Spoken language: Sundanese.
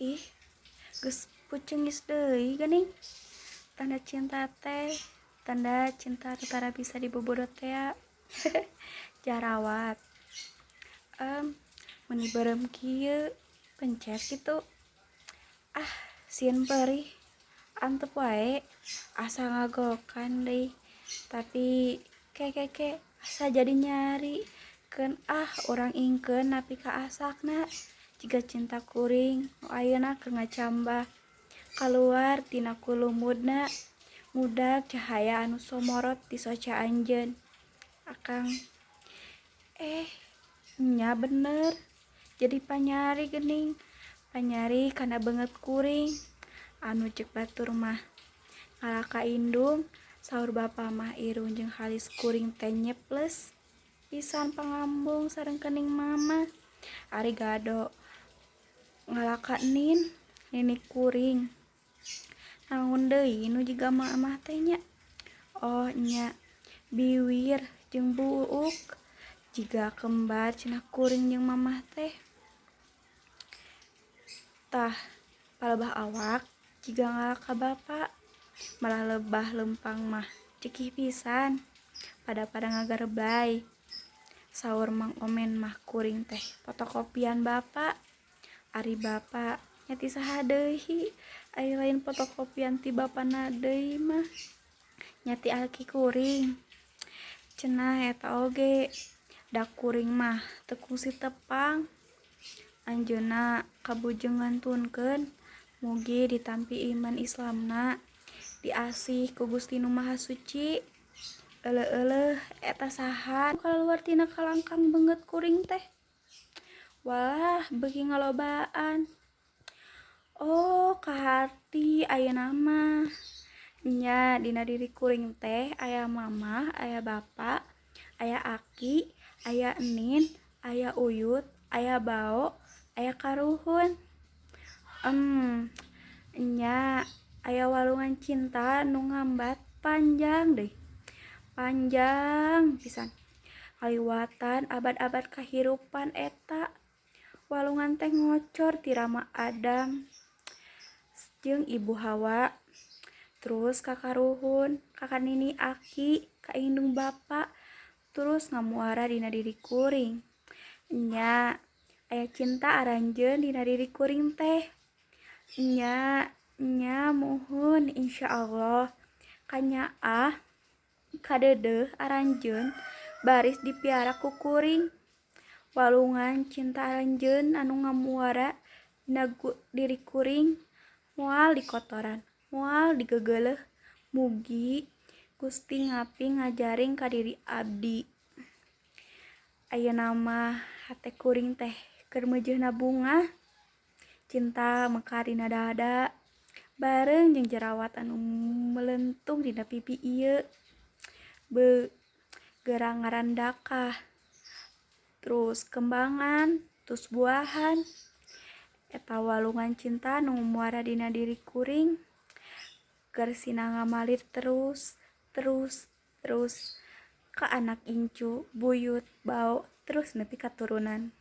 Ih, geus pucengis deui geuning. Tanda cinta teh, tanda cinta tara bisa dibobodo tea. Jarawat. Meni beureum kieu pencet kitu. Ah, sieun perih. Antep wae asa ngagokan deui. Tapi ke ke ke asa jadi nyari. Keun ah urang ingkeun nepi ka asakna. Jiga cinta kuring nu ayeuna keur ngacambah kaluar tina kulumudna ngudag cahaya anu somorot ti soca anjeun. Akang nya bener jadi panyari geuning panyari kana beungeut kuring anu ceuk batur mah ngalah ka indung saur bapa mah irung jeung halis kuring teh nyeples pisan pangambung sareng kening mama. Ari gado ngalah ka nin nini kuring naon deui nu jiga mamah teh nya. Oh nya biwir jeung buuk jiga kembar cenah kuring jeung mamah teh. Tah palebah awak jiga ngalah ka bapa malah lebah lempang mah cekih pisan pada-pada ngagareblay. Saur Mang Omen mah kuring teh fotokopian bapa. Ari bapa nya ti saha deui ari lain fotokopian ti bapana deui mah nya ti aki kuring. Cenah eta oge da kuring mah teu kungsi tepang. Anjeunna kabujeng ngantunkeun mugi ditampi iman Islamna diasih ku Gusti Nu Maha Suci. Euleuh-euleuh eta saha kaluar tina kalangkang beungeut kuring teh. Walah beuki ngalobaan. Oh kaharti ayeuna mah. Nya dina diri kuring teh aya mamah, aya bapa, aya aki, aya enin, aya uyut, aya bao, aya karuhun. Nya aya walungan cinta nu ngambat panjang deui. Panjang pisan. Kaliwatan abad-abad kahirupan eta. Walungan teh ngocor ti Rama Adam jeung Ibu Hawa, terus ka karuhun, ka nini aki, ka indung bapa, terus ngamuara dina diri kuring. Nya aya cinta aranjeun dina diri kuring teh. Nya nya muhun insyaallah kanyaah kadeudeuh aranjeun baris dipiara ku kuring. Walungan cinta aranjeun anu ngamuara dina diri kuring moal dikotoran, moal digegeleuh. Mugi Gusti ngaping ngajaring ka diri abdi. Ayeuna mah hate kuring teh keur meujeuhna bungah. Cinta mekar dina dada bareng jeung jerawat anu melentung dina pipi ieu. Beu gerang ngarandakah terus kembangan terus buahan. Eta walungan cinta nu muara dina diri kuring keur sinangamalir terus terus terus ka anak incu buyut bao terus nepi katurunan.